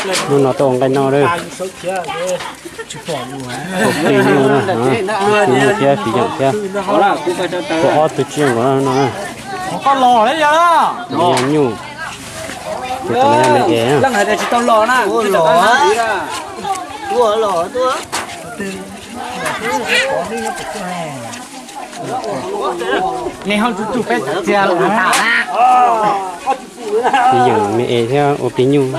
Hnub no tuaj ua nqaij noj lawm. Ua plig nyuj na, plig nyuj thiab fiv yoom thiab. Ua ob tug tsiaj nkaus no na. Nyuj. Ces tus no yog me es na. Fiv yoom me es thiab ua plig nyuj.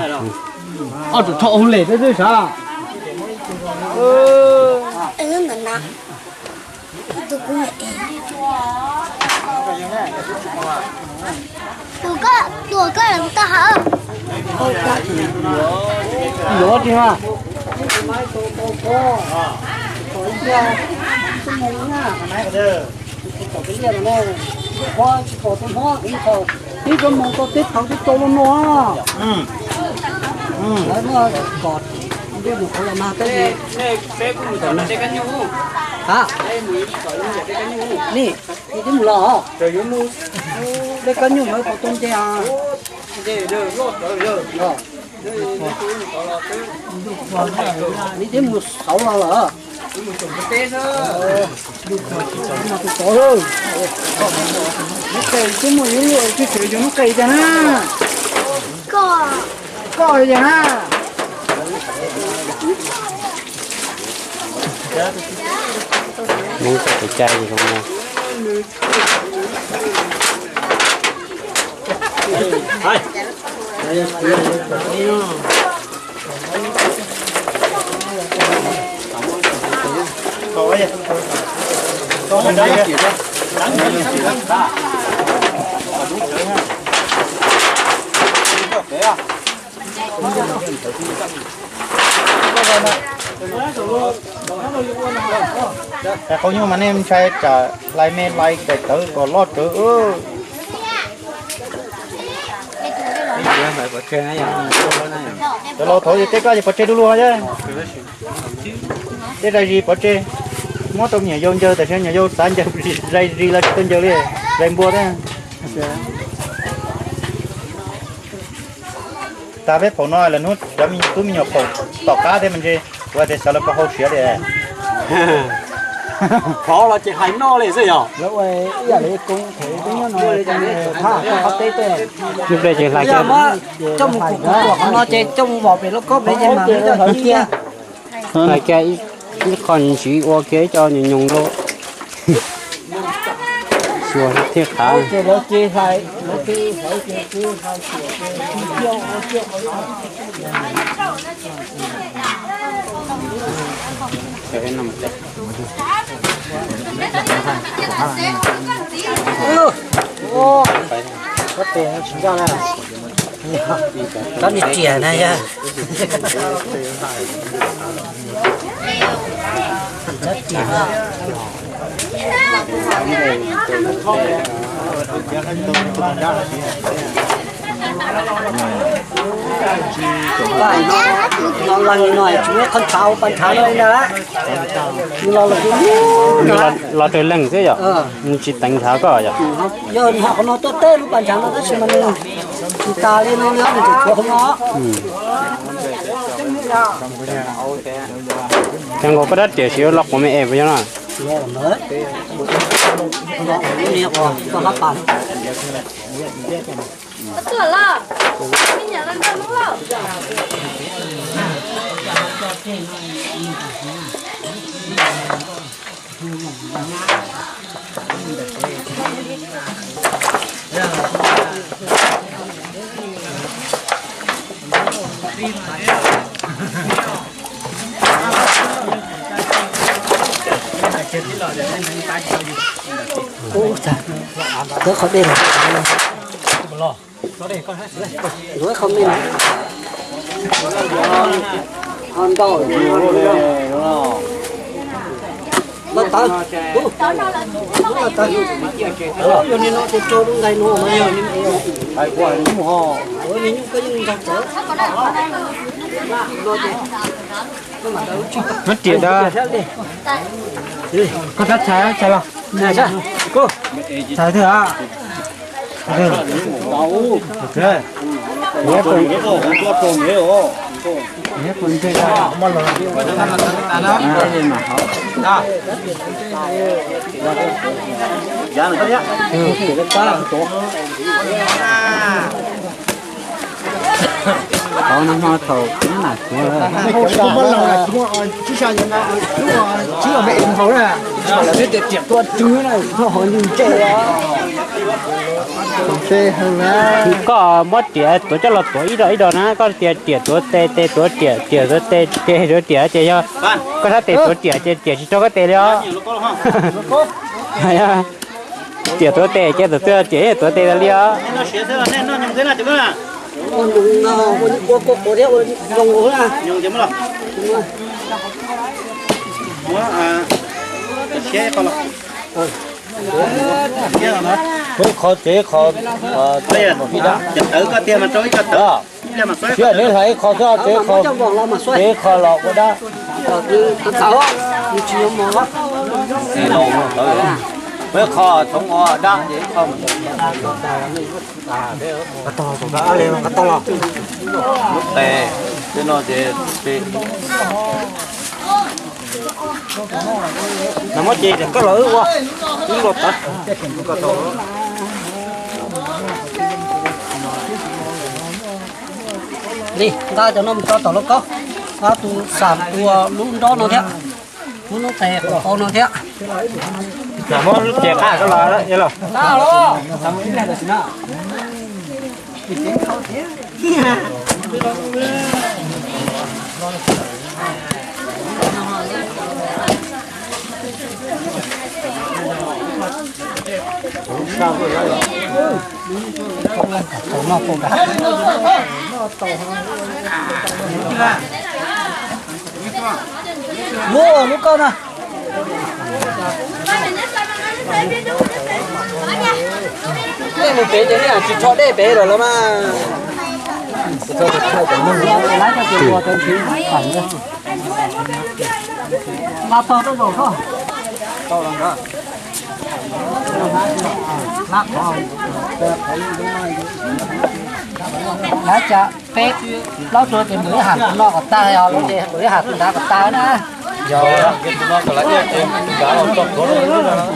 Ib cov mus tau teb thaum twb tau los no. Lawv muaj kom ntuj nyuam qhuav los mas peb, a, nej twb mus los, tej kab nyuj lawv tau tau nce. Nej twb mus xauv los lawm. Tus tod, nub qe twb muaj yuav luaj, twb tseem yuav nub qe tiag na. Koj tiag na. Hmoob txoj kev cai zoo no. Qhov nyuj mas nej ntshai tsam hlais me hlais daim tawv kom loj rawv. Cov laus thaum tej koj ces pov tseg du lug thiab. Tej zais zis pov tseg, muab rau me nyuam yau ncaws, tam sim no me nyuam yau xav ncaws zais zis los tsis tau ncaws li, zais npua thiab. Tas peb phaum no lawm hnub cov me tub me nyuam phaum tom qab thiab mas ntshe kuv tias xyov lawv puas hau siav li. Qhov los ces hais noj li xwb yog. Lub ple ces hlais kiag, coj mus kuv kuv kuam qhov no ces coj mus vom pem lauj kaub pem ces mam li coj cia. Hlais kiag ib qho ntsis ua kiag ib co nyoos nyoos rau xyuas thiaj qhav. Tsob niag riam na yog. Tsob riam. No leeg no tsis muaj qhov ntshav ua pas ntshav no li ntag. Nws los los, nws los raws leej xwb yom, nws tsis teev ntshav koj yom. Yog nws ho qhov no tuaj teb lub pas ntshav no tab sis mas nws tsis tas li no li, nws tseem tshuav qhov no. Ces nkaus koj rab riam siv los quav me es puas yog no? Ub, tawm qhov dej lawm. Yuav qhov me no. Ho ntau. Los tawv. Los tawv. Yog li no ces rau lub nqaij no mas yog li no. Ua li nyuj koj yeej nrog tawv. Rab riam da. Koj rab txhais, txhais los. Txhais twg a? Thaum no hmo thaum na, koj muab riam tuav coj los tuav ib do ib do na, koj tias riam tuav tes, tes tuav riam, riam tuav tes, tes tuav riam ces yog koj sab tes tuav riam ces riam tsis raug koj tes li os. Riam tuav tes ces tus twg riam tuav tes li os. Qhov tsev qhov, siab neb hlais ib qho xwb, tsev qhov los ua dab. Peb qho txhoov ua dab ces ib qho lub tes, tej no ces no muab ces koj los wb ua, wb los tod. Li, nqa cov no mus tso tom lauj kaub, nqa tus xam tua lub nrob no thiab, muab lub tes qau no thiab. Muab lub tes qab koj los los. Lub, lub koj na. Nej mus pem ces nej tsis rho dej pem lawm los mas. Mas tog rau zaum koj. Lawv cas peb plaub tug ces npawg ib ham tus no kom tag, lawv ces npawg ib ham tus nrad kom tag na. Yog tus no kom lawv ib tus nrad los tso pluav rau.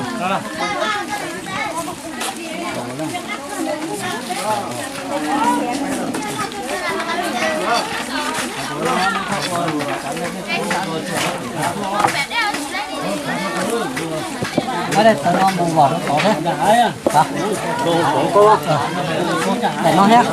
Daim no thiab.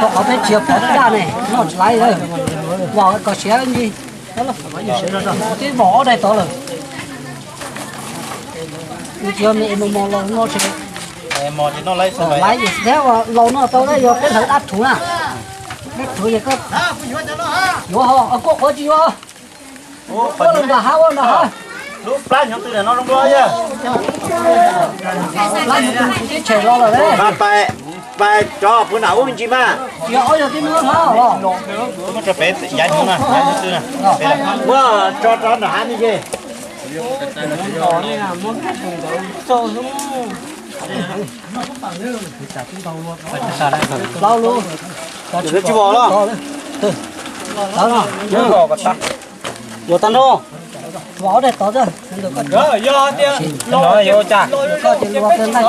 Rau qhov peb tsis yog pov daj ne, noj tsis laiv, vos kom siav ntsis. Twb vos ob daim tod lawm. Tsis yog me mos mos laus no tsis laiv thiab, laus no tau yog peb hlawv dab rhuv na. Dab rhuv es koj yuav ho, kuaj qhuav tsis yuav. Kuaj los nram hav ua nram hav. Lub plab nyob twg no zoo dua yog. Plab nyob twg tsis teb tshem los lawm. Pais, pais tso pw nram ub me ntsis mas. Tsis yog ob yog tib nub hab los. Muab rau pem yav nyob na, yav nyob twg na. Muab tso rau nram hav me ntsis. Plaub lub. Tsis vos los? Yuav tag nrho. Vos ob daim tod. Koj ces luag peb nqaij.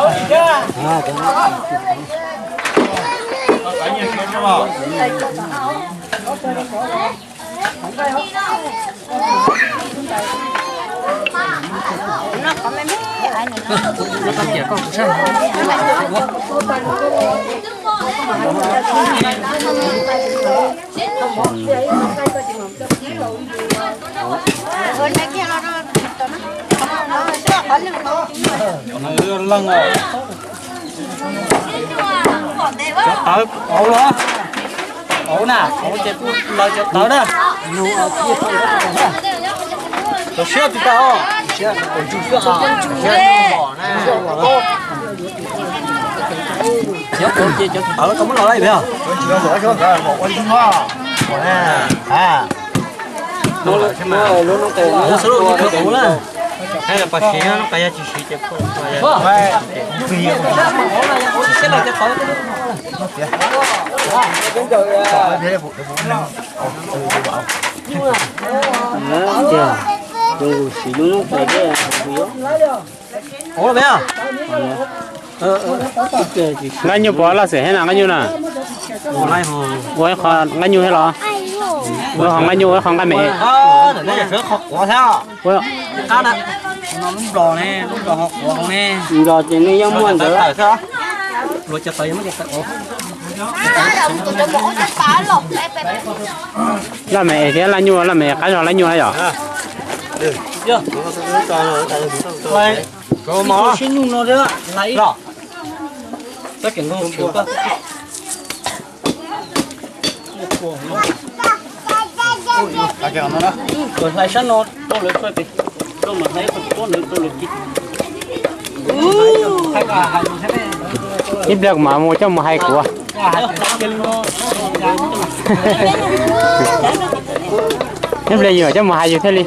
Cov tawv auv los, auv na, auv ces kuj lawv cov tawv na. Cov siab tsis tau os. Cov qus ces cov tawv koj muab los lawm yog? Pos siv no, pos yog tsis siv ces tiag, zoo siv lub noob qes. Nqaij nyuj puas loj xwm thiab na, nqaij nyuj na? Ua ib qho nqaij nyuj thiab los? Ua ib qho nqaij nyuj, ua ib qho nqaij me. Nplog ces nej yeej muaj ntawd. Laj me thiab laj nyuj, laj me qab zog laj nyuj na yom? Hlais sab no rau lawv tso pem, rau mas hlais qhov tuab ntawd rau lawv ci. Ib pliag kuv mam mus coj mus hais kuv. Ib pliag yus coj mus hais yus thiaj li.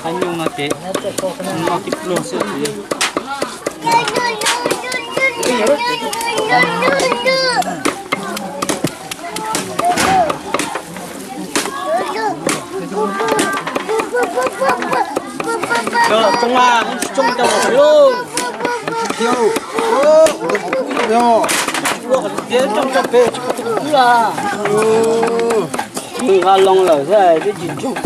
Qab nyuj no ces noj tib pluag xwb. Cov los tsoo mas, tsis tsoo cov los pem lauj. Ua qhov tias tsoo cov pem tsis pom tus kub lawm. Nqa loo lawm xwb twb tsis tsoo.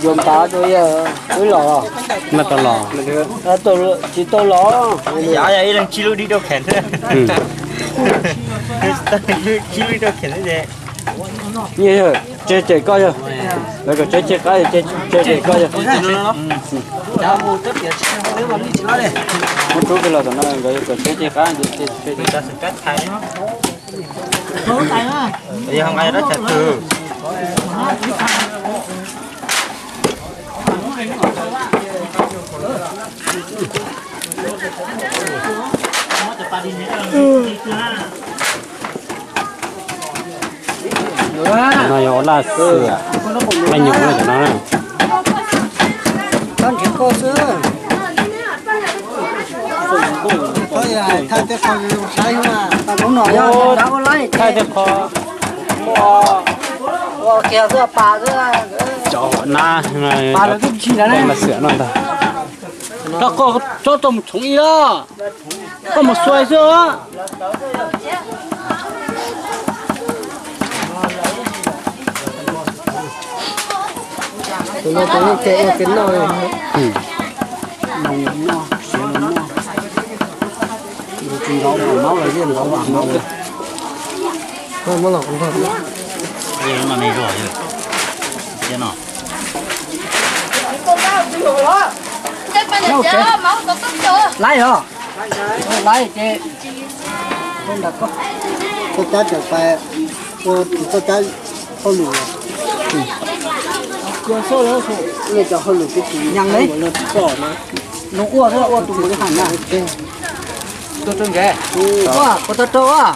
Yuav npav rau yawg wb los. Mas tau los. Tsis tau los. Ib leeg tsib lub dib rau kheem thiab. Tsib lub dib rau kheem thiab. Tseg cem koj yog, lawv kom tseg ceg qab, tseg cem koj yog. Muab rub kiag los tom no nkawd kom tseg ceg qab. No yog ua laj xwm, laj nyuam no na. Thaij tej qho, cov nab, laj xwm no ntag. Koj tso tau mus tshoov ib lawm, koj mus xuas xwb. Tus no tus yeej ua kev noj li. Tsis nrov maub los yeej nrov vam maub li. Muab los kuv nrog. Laib os, laib ces txoj cab tseem pais ua txoj cab hauj lwm. Nej cov hauj lwm twb tsis, nej cov hauj lwm twb tsis, nej cov hauj lwm twb tsis Nws ua ua tus mus li hais na. Ua kuv tau rau a.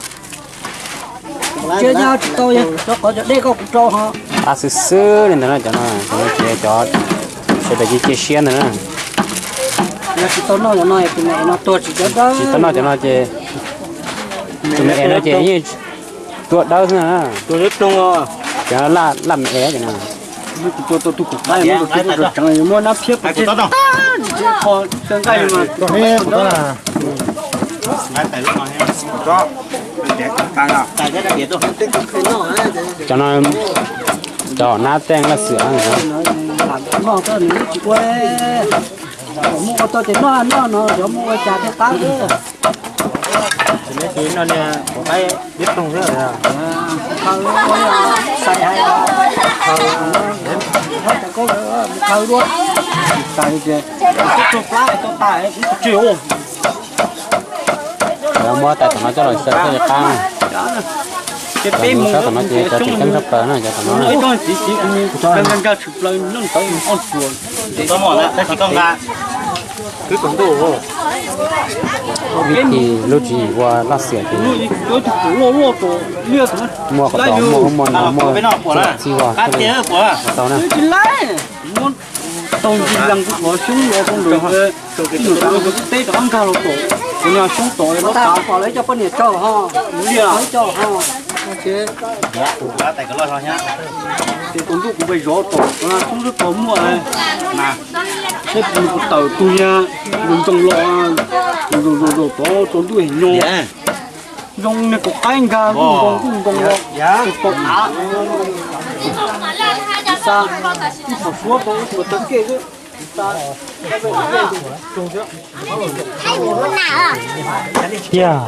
Cia nyob tsis tau, rau qhov cov dej koj kuv rau ho. Qab xwb xwb li ntawd na cov no, cov no ces cov sawv daws cia cia siab ntawd na. Yog tsis tau noj cov no tus me no tuag tsis cov dawb. Tsis tau noj cov no ces tus me no ces yeej tuag dawb xwb na. Cov laj me es no. Muab nab phiab kho nqaij mas. Cov no, cov nab tej laj xwm. Muab ua tau ces noj noj no, cov muab ua cas thiaj qab. Tsis neb tsis noj niag quav qaib liab ploog xwb. Khaws, khaws dua. Tsis tas li ces tug plab tau tas tsis ua. Lawv muab tais tom no coj los xyaw thiaj li qab. Ces peb mus sab tom no ces cov tseem ceeb tshaj plaws na, cov tom no na. Vib Kis lub tswv yim ua laj xwm ces muaj qhov tod muaj ub muaj no muaj txij vog thiaj li tau na. Tau ntsis lees kuv qhov xyoob los rau nraum nws rau nws teb rov qab nkag los tom kuv niag xyoob tom los tas. Pom lawv cov poj niam tsaug ho, liaj tsaug ho. Ces tus ntuj kuv pais zov tom xyoob xwb tau muaj. Seb puas tawm tus niag ntoo los, ntoo ntoo tod tsaus ntuj nyo. Zoo niag kaum qaib nkag nkuj nkoos nkuj nkoos los tau av. Ib qho suab tau ib qho tag kej xwb. Tiag.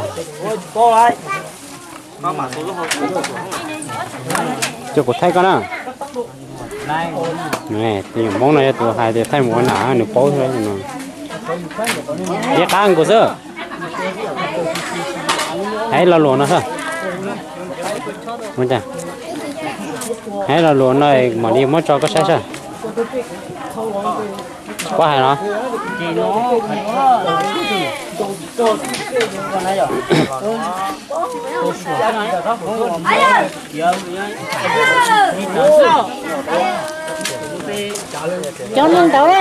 Coj kuv thaij koj na. Tus yawm Hmoob no yog tus hais tias thaij mus ua nam nws paub thiab no. Ib qab nkaus xwb. Hais lo lus no xwb. Hais lo lus no mam li muab tso koj saib saib. Koj hais los? Cov neeg ntawd.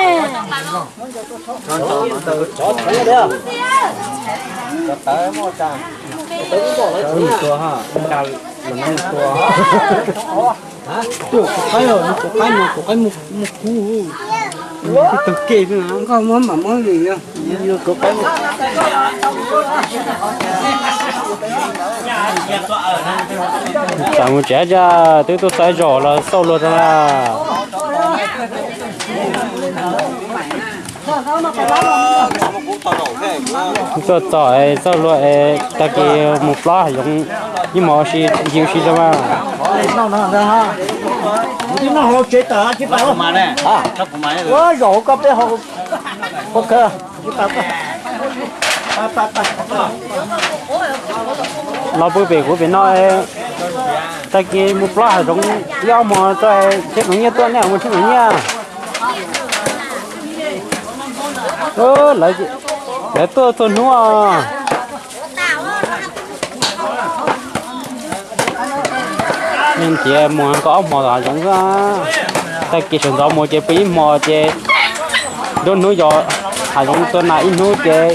Tus qaib, tus qaib no, tus qaib muaj kub. Tag kej, koj muab mam muab li. Tam mus tsev, twb tuaj txog zaum los xauj luag rau na. Tuaj txog xauj luag es tag kis mus plob hav zoov ib hmos si ncig si rau mas. Zaum koj peb ho ua kawg. Los pw pem kuv pem no, tag kis mus plob hav zoov ib ob hmos tso, tsheej tus nyiaj tuaj nej mus tsheej tus nyiaj. Lawv tuaj txhua hnub os. Ntiav mus nkaus ob hmos tom hav zoov xwb. Tag kis sawv ntxov mus ces pw ib hmos ces nruab hnub yos hav zoov tua nas ib hnub ces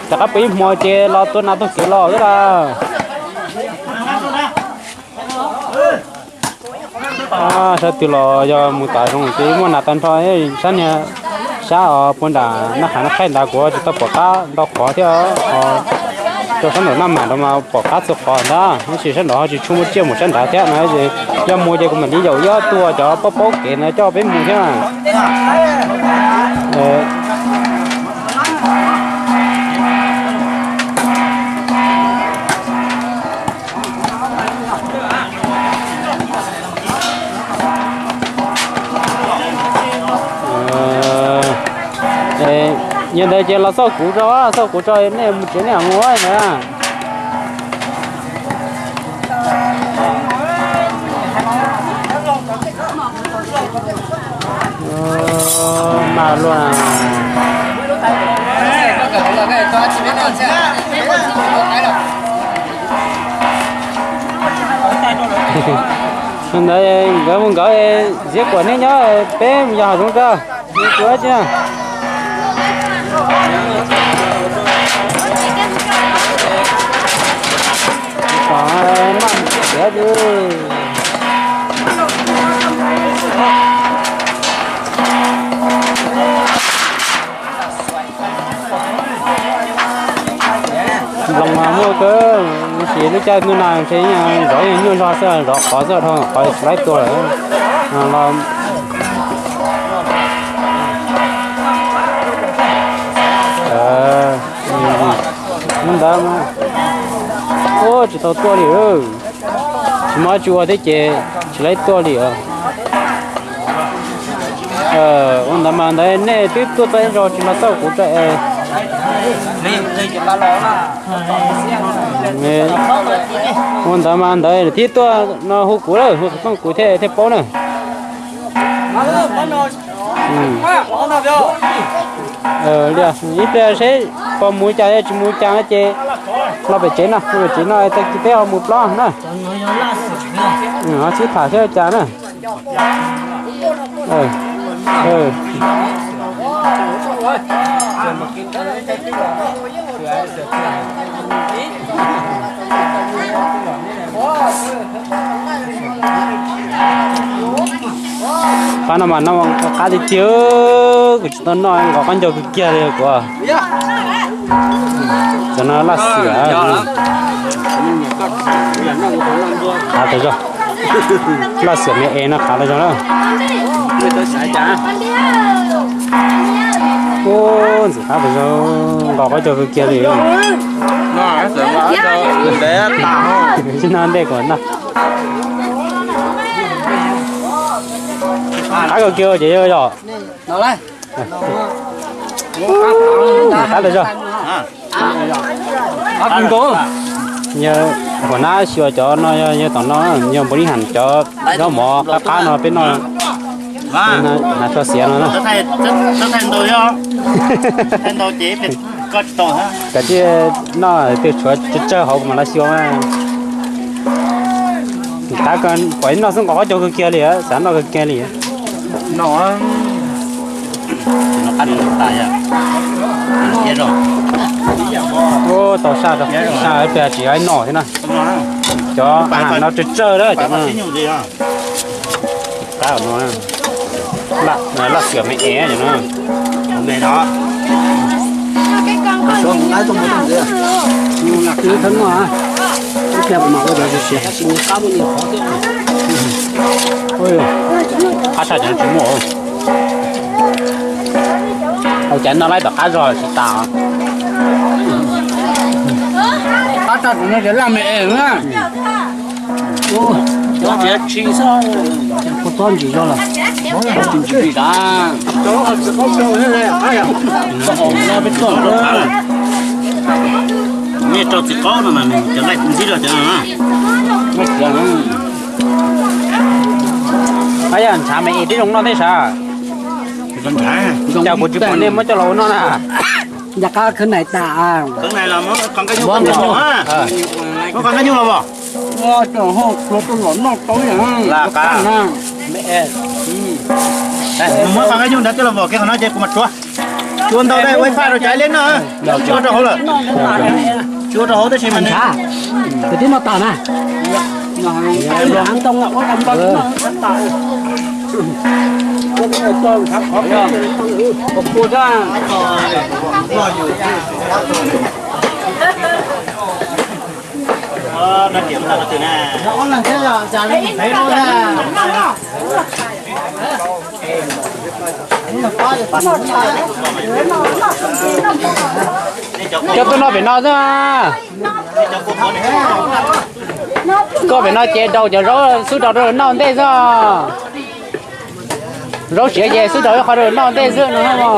rov qab pw ib hmos ces los tua nas taug kev los xwb lawm. Sab twg los yog mus tom hav zoov ces muaj nas tag nrho. Sab niag, sab os puag nram Naj Qhav Naj Qhaij nrad kuv tsis tau pom qab ntau qhov thiab os. Rau sab nraum Naj Mam nrad mas pom qab txhua qhov ntag, tab sis sab nraud ho tsis tshua muaj tsiaj mus sab nrad thiab no. Yog mus ces kuv mam li yaum ib ob tug cov paub paub kev no coj peb mus thiab. Yog ntawd ces los xauj kuv tso, xauj kuv tso nej mus tsev nej mus ntawd. Mas luaj. Ntawd nkawd mus nkawd, ziab kuam nej nyob, peb mus yos hav zoov rau. Ua tsi na. Kom maj siav. Nploos mas muaj kawg, tab sis lub caij ntuj nag ntshe zov nyuaj zog xwb, zov qhov xwb, dhau qhov tsis laib tua lawm. Los ntawd, ua tsis tau tuaj li. Tsis muaj tsis ua thiab ces tsis laib tuaj li os. Ua ntawd mas ntawd nej twb tuaj txog ib zaug tsis los txog kuv tso es. Ua ntawd mas ntawd thiab tuaj no hu kuv lawm, hu xov tooj kuv thiaj thiaj paub na. Ib pliag seb puas mus cas, yog tsis mus cas no ces los pem tsev no, pem tsev no tag kis peb ho mus plob na. Ho sib tham seb ua cas na. Qab no mas noj qab tiag tiag, kuv tsis tau noj nqos qaub ncaug kawg kiag li kuv. Cov no laj xiam, qab tas zog. Laj xiam me es no qab tas zog na. Ub, ntxim qab tas zog, nqos qaub ncaug kawg kiag li. Tsis noj ntej kuv noj. Qab kawg kiag ces yog. Qab tas zog. Yog huam nab xyuas cov no, yog tom no, yog npaum li ham cov zaub mov qab qab no peb noj, hnav tsho xiav no na. Kav tsij noj, twb tshuav tsawg tsawg hauv kuv mam li xyuas mas. Tab pom noj xwb nqos qaub ncaug kawg kiag li, xav noj kawg kiag li. Ub, tau saj, saj ib pliag tsis noj thiab na. Cov a ham no tsawg tsawg lawm cov no. Laj xiam me es cov no. Qab tshaj cov no tsis muaj. Ua cas noj laib tom qab zog tsis tas. Qab tshaj cov no ces laj me es na. Tsis txhob ntsis zog los. Nej rau txiv qaub no mas nws cov laij ntxib zog cov no na. Ab, yog ntshav me es twb zoo noj thiab sav. Cas kuv tsis pom nej muab coj los ua noj na. Nca qab khwv nais tas. Muab qab nyuj los vos. Muab qab nyuj nrad coj los vos kiag qhov no ces kuv mam tsuav. Tsuav ntau dai ua ib phaj rau cov liab noj. Tsis ua rau hauv lawm. Tsis ua rau hauv tab sis mas ntshav. Kwv tij noj tag na. Coj tuaj noj pem no xwb. Koj pem no ces rau cov zaub xub rau rau noj ntej xwb. Zaub siav ces xub rau ib qho rau noj ntej xwb no.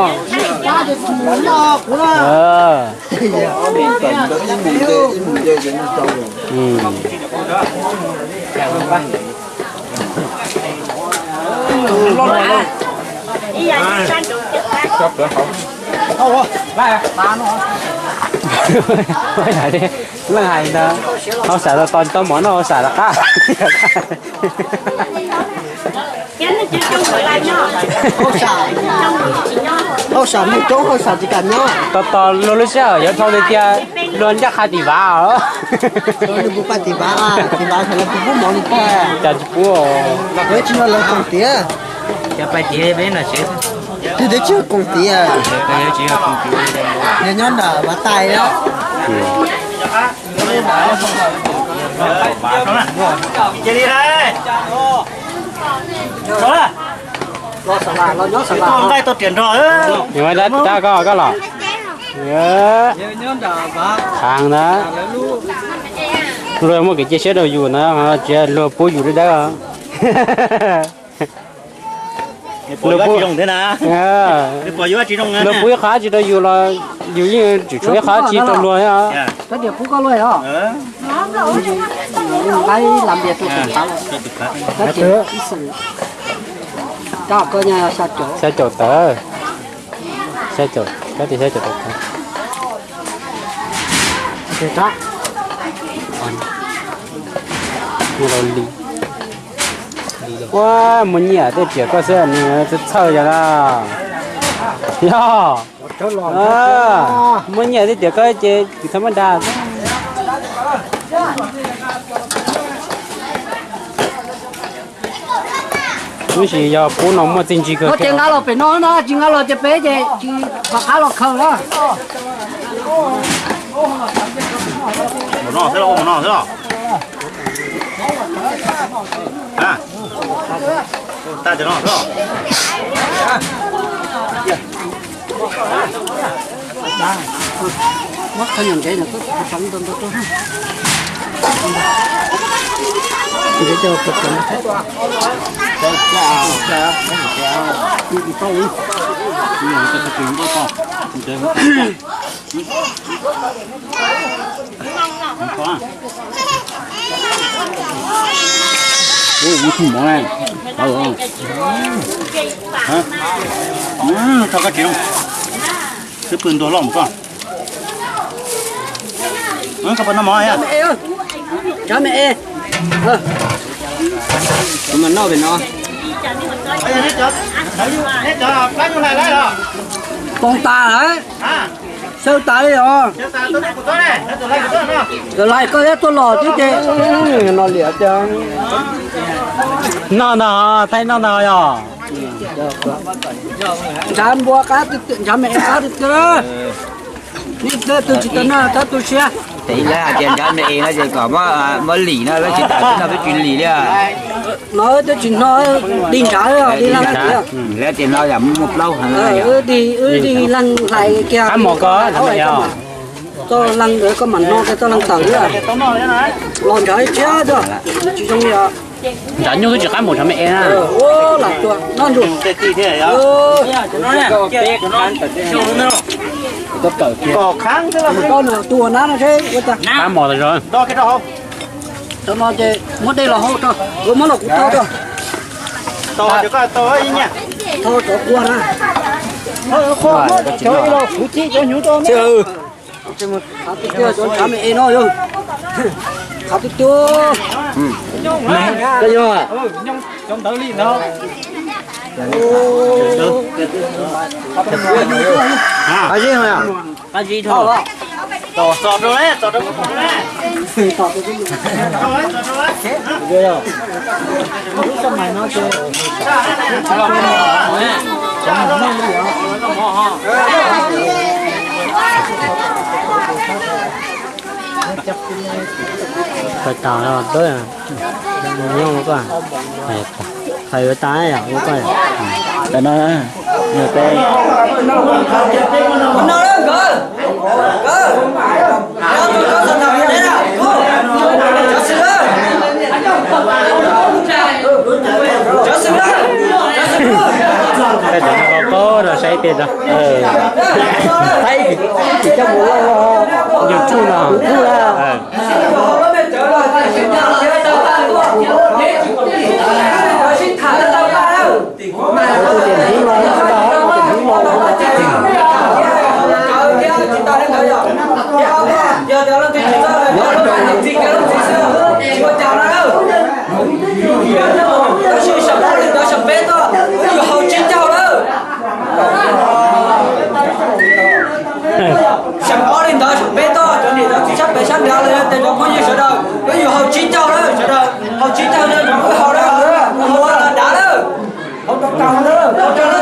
Leej hais ntawd, hauj sam tau mov noj hauj sam rov qab. Hauj sam neeg coob hauj sam tsis kam nyob. Tos tos luag lub sij hawm yuav dhau tiag tiag, luag ncaj qha tim vav os. Nws puas pab tim vav, tim vav thaum lawv puas pub mov li tag. Cas tsis pub. Lawv tsis yog lawv koom tiav. Twb twb tsis yog koom tiav. Yog nyob nram vav tais na. Nqaij tau riam nrog. Koj koj los. Thav ntawd, luag muaj kev cia siab rau yus na, tsis luag pub yus dawb dawb. Luag pub ib qho dab tsi rau yus los yus yeej tseem tshuav ib qho dab tsi rau luag thiab. Xya caum tawv. Xya caum, kab tias xya caum tawv. Ua, muaj nyiaj tej riam koj xwb nws txhawj yog na. Yog, muaj nyiaj tej riam koj ces kws thab mab dag. Tab sis yog pub no muaj txiaj ntsig kawg. Ces nqa los pem no na, tsis nqa los ces peb ces tsis pom qab los khaws na. Mus no xwb los, mus no xwb los. Tag cov no xwb los. Ub, ub, tsis mov ne. Tso koj tsis, twb pw ntua loj mus koj. Koj puas noj mov? Cov me e, kuv mas noj pem no. Poob tas lawm. Xyaw tas li os. Lawv lais koj thiab tuaj los twb ces no liam tias noj ntag, thaij noj ntag yog. Ntshav npua qab, ntshav me es qab tiag tiag. Nej twb tsis tau noj tab tu siab. Lawv hais tias ntshav me es no ces kom muab lim no, lawv tsis tas no peb tsis lim li. No twb tsis no, dig ntshav li lawv hais tias. Lawv tias no yog muaj plaub heev. Wb dig leeg hlais kiag qab mos ko, txoj leeg ntawd koj mam no kiag txoj leeg tawm thiab. Los ntshav ib tshiab tuaj, tsis zoo li os. Ntshav nyuj twb tsis qab mus ntshav me es na. Lam tuag noj nruas. Koj nws tus ua nab no seb ua cas. Qab mos tas zog. Cov no ces muab dej los hau tso, muab los kuv tho tso. Tho cov kua na. Cov los kuv txib cov hnyuv rau. Qhav tiag tiag cov ntshav me es no yog. Qhav tiag tiag. Qab zib no. Pais tas, nyob ua koj, hais ua tas yom, ua koj yom. Tam no, Cov no saib tias, YouTube no. Txiv kawg txiv xwb, tsis ua cas na. Tab sis xyoo ob li ntawd xyoo peb tuaj, wb yuav haus tsib caug lawm. Xyoo ob li ntawd xyoo peb tuaj, cov niam cov txiv sab pem sab nrad los yog tias cov phooj ywg sawv daws, wb yuav haus tsib caug lawm, sawv daws haus tsib caug no, wb haus lawm, haus los dav lawm, haus rau tag lawm.